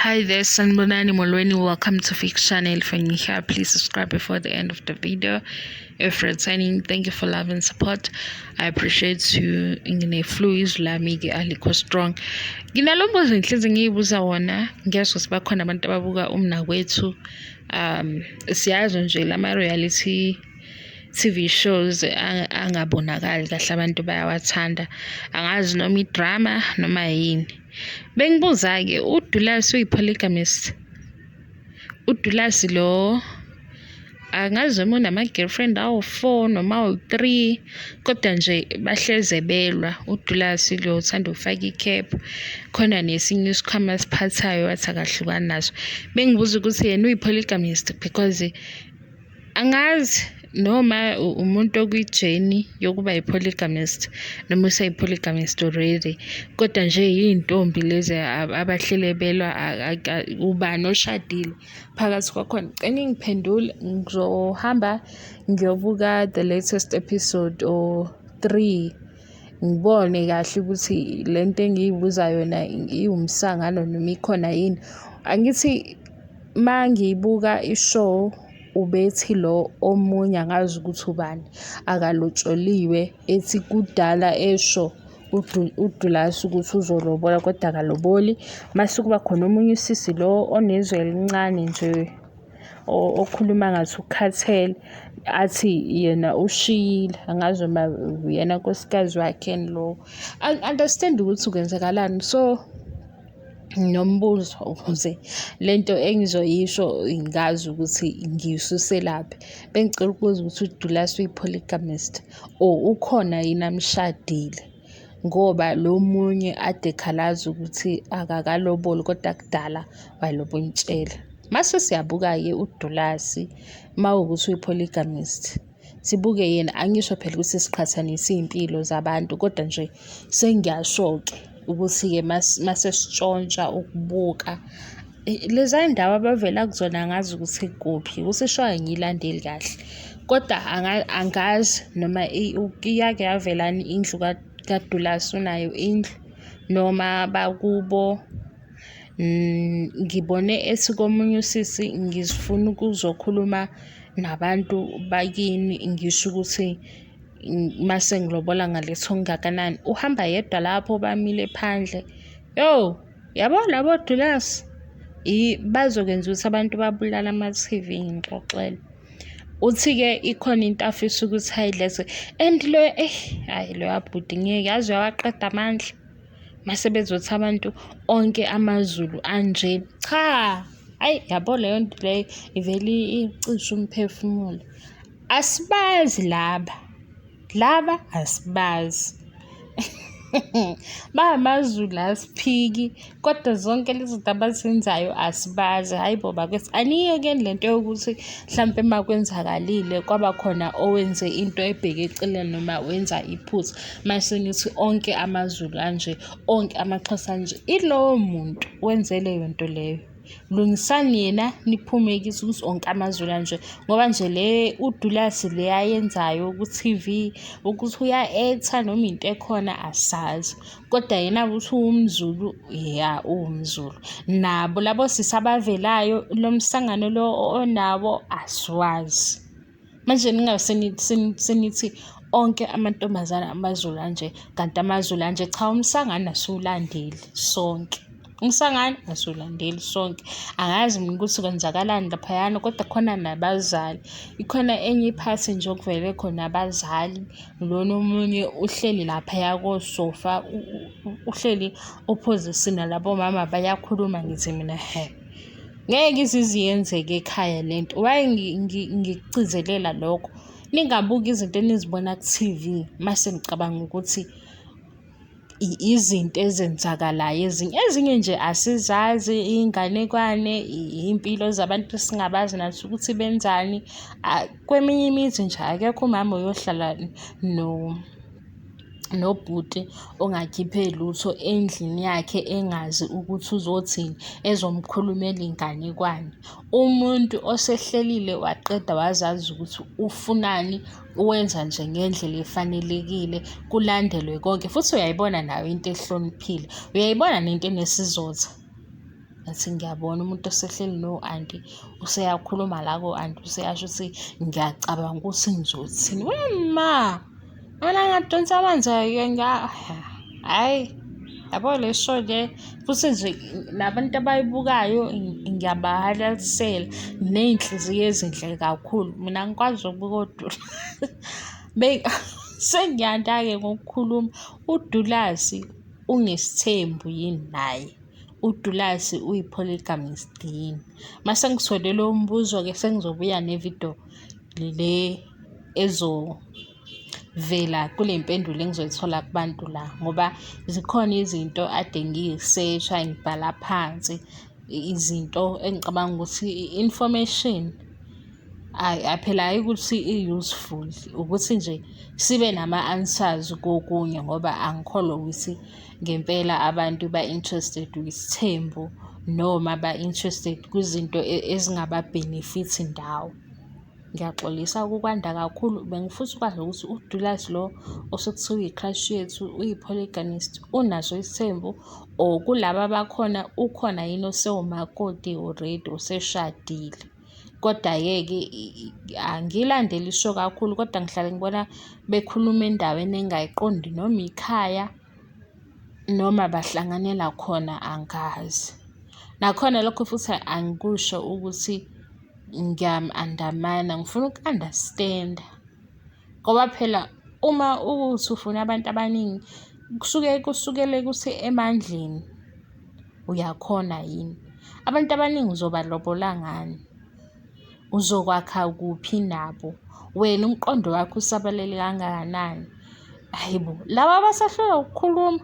Hi there, Sanibonani Molweni. Welcome to Fix Channel. If you're new here, please subscribe before the end of the video. If returning, thank you for love and support. I appreciate you. Ngine-flu, izwi lami-ke alikho strong. Nginalo mbuzo ngihlezi ngiyibuza wona, ngiyezwa ukuthi bakhona abantu ababuka umnakwethu. Siyazi nje lama-reality TV shows angabonakali kahle, abantu bayawathanda. Angazi noma i-drama noma yini. Bengibuza-ke, uDulas uyi-polygamist? UDulas lo angazi noma unama-girlfriend awu-four noma awu-three, kodwa nje bahleze belwa. UDulas lo uthanda ukufaka i-cap, khona nesinye isikhwama asiphathayo wathi akahlukani naso. Bengibuza ukuthi yena uyi-polygamist because angazi noma umuntu okwi-journey yokuba yi-polygamist noma useyi-polygamist already, kodwa nje iy'ntombi lezi abahlele belwa, ubani oshadile phakathi kwakhona? Cela ningiphendule, ngizohamba ngiyobuka the latest episode or three, ngibone kahle ukuthi le nto engiyibuza yona iwumsangano noma ikhona yini. Angithi uma ngiyibuka i-show, ubethi lo omunye, angazi ukuthi ubani, akalotsholiwe, ethi kudala esho uDulas ukuthi uzolobola kodwa akaloboli. Mase kuba khona omunye usisi lo onezwi elincane nje, okhuluma ngathi ukhathele, athi yena ushiyile, angazi noma uyena nkosikazi wakhe lo. Angi-understand ukuthi kwenzakalani, so nginombuzo ukuze lento engizoyisho ngazi ukuthi ngiyisuselaphi. Bengicela ukubuza ukuthi uDulas uyi-polygamist or ukhona yini amshadile, ngoba lo munye ade ekhalaza ukuthi akakaloboli kodwa kudala wayelobonitshela. Mase siyabuka-ke uDulas, uma kuwukuthi uyi-polygamist, sibuke yena. Angisho phela ukuthi siqhathanise iy'mpilo zabantu, kodwa nje sengiyasho-ke ukuthi-ke mase sitshontsha ukubuka leza ndawo abavela kuzona, angazi ukuthi kuphi, ukuthi isho angiyilandeli kahle, kodwa angazi noma iyake yavelani indlu kaDulas, unayo indlu noma bakubo. Ngibone ethi komunye usisi, "Ngifuna ukuzokhuluma nabantu bakini, ngisho ukuthi mase ngilobola ngaletha okungakanani." Uhamba yedwa lapho, bamile phandle. Yo, yabo labo Dulas bazokwenza ukuthi abantu babulale ama-TV, ngixoxele. Uthi-ke ikhona into afisa ukuthi ayilethe and lo, hhayi, loya bhuti ngeke, yazi uyawaqeda amandla. Mase bezothi abantu onke amaZulu anje. Cha, hhayi, yabo leyo nto leyo ivele icishe umphefumulo. Asibazi laba, laba asibazi. BangamaZulu asiphiki, kodwa zonke lezi zinto abazenzayo asibazi. Hhayi bo bakithi, aniyekeni lento yokuthi hlampe uma kwenzakalile kwaba khona owenze into ebheke eceleni noma wenza iphutha, mase nithi onke amaZulu anje, onke amaXhosa anje. Ilowo muntu wenze leyo nto leyo. Lungisani yena, niphume kithi ukuthi onke amaZulu anje, ngoba nje le uDulas le ayenzayo ku-TV ukuthi uya-act-a noma into ekhona asazi, kodwa yena ukuthi uwumZulu, ya, uwumZulu. Nabo labo sisi abavelayo, lo msangano lo onabo asiwazi. Manje ningabe senithi onke amantombazane amaZulu anje, kanti amaZulu anje. Cha, umsangano asiwulandeli sonke. Umsangano asiwulandeli sonke. Angazi mina ukuthi kwenzakalani laphayana, kodwa khona nabazali. Ikhona enye iphathi nje okuvele khona abazali, lona omunye uhleli laphaya kosofa, uhleli opposite nalabo mama, bayakhuluma. Ngithi mina, hhe, ngeke ize yenzeke ekhaya lento. Why ngikugcizelela lokho? Ningabuki izinto enizibona ku-TV mase nicabanga ukuthi izinto ezenzakalayo ezinye. Ezinye nje asizazi, iy'nganekwane, iy'mpilo zabantu esingabazi nathi ukuthi benzani. Kweminye imizi nje akekho umama oyohlala nobhuti ongakhiphe lutho endlini yakhe, engazi ukuthi uzothini, ezomkhulumela inganekwane. Umuntu osehlelile waqeda, wazazi ukuthi ufunani, wenza nje ngendlela efanelekile, kulandelwe konke, futhi uyayibona nayo into ehloniphile, uyayibona nento enesizotha. Ngathi ngiyabona umuntu osehleli no-anti useyakhuluma la ko-anti useyasho ukuthi ngiyacabanga ukuthi ngizothini. Wema! Mina ngadonsa amanzi-ke hhayi yabo le show le futhi nje nabantu abayibukayo ngiyabahalalisela ney'nhliziyo ezinhle kakhulu. Mina angikwazi ukubuka oDulasi. Sengiyanda-ke ngokukhuluma, uDulasi unesithembu yini naye? UDulasi uyi-polygamist yini? Mase ngithole lowo mbuzo-ke sengizobuya nevidiyo le ezovela kule mpendulo engizoyithola kubantu la ngoba zikhona izinto ade ngiy'sesha ngibhala phansi izinto engicabanga ukuthi i-information phela hhayi ukuthi i-useful ukuthi nje sibe nama-answers kokunye ngoba angikholwa ukuthi ngempela abantu ba-interested kwisithembu noma ba-interested kwizinto ezingaba-benefit ndawo. Ngiyaxolisa ukukwanda kakhulu, bengifisa ukwazi ukuthi uDulasi lo osekuthiwa uyi-crush yethu uyi-polygamist unaso isithembu or kulaba abakhona ukhona yini osewumakoti already oseshadile. Kodwa-ke ke angilandeli isho kakhulu kodwa ngihlale ngibona bekhuluma endaweni engingayiqondi noma ikhaya noma bahlanganela khona angazi. Nakhona lokho futhi angikusho ukuthi ngiyam-undermine-a, ngifuna uku-understand-a ngoba phela uma ukuthi ufuna abantu abaningi kusuke kusukele kuthi emandleni uyakhona yini. Abantu abaningi uzobalobola ngani? Uzokwakha kuphi nabo? Wena umqondo wakho usabalele kangakanani? Hhayi bo, laba abasahluleka ukukhuluma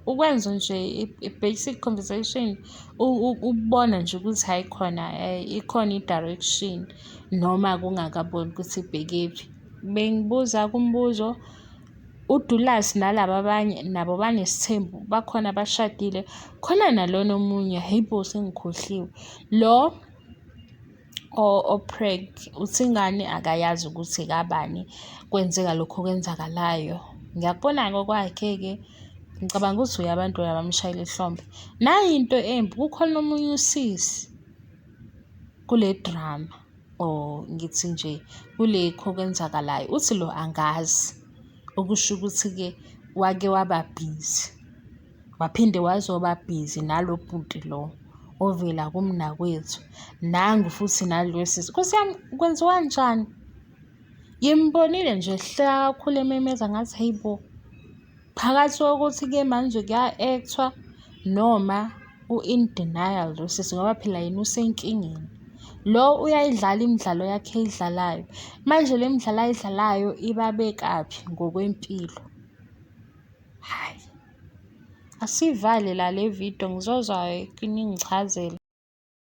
ukwenza nje i-basic conversation ukubona nje ukuthi hhayi khona ikhona i-direction noma kungakaboni ukuthi ibhekephi. Bengibuza kumbuzo uDulasi nalaba abanye nabo banesithembu bakhona abashadile khona nalona omunye hhayi bo sengikhohliwe lo o-preg uthi ingane akayazi ukuthi kabani kwenzeka lokhu okwenzakalayo. Ngiyakubona-ke okwakhe-ke ngicabanga ukuthi uye abantu abamshayela ihlombe. Nayi into embi kukhona omunye usisi kule drama or ngithi nje kulekhu okwenzakalayo uthi lo angazi okusho ukuthi-ke wake waba busy. Waphinde wazoba busy nalo bhuti lo ovela kumnakwethu. Nangu futhi nalo sisi. Nkosi yami kwenziwa njani? Ngimbonile nje ehleka kakhulu ememeza ngathi hayi bo. Phakathi kokuthi-ke manje kuya-act-wa noma u-in denial lo sisi ngoba phela yena usenkingeni. Lo uyayidlala imidlalo yakhe ayidlalayo. Manje le midlalo ayidlalayo ibabekaphi ngokwempilo? Hhayi, asiyivale la le video ngizozwa ningichazele.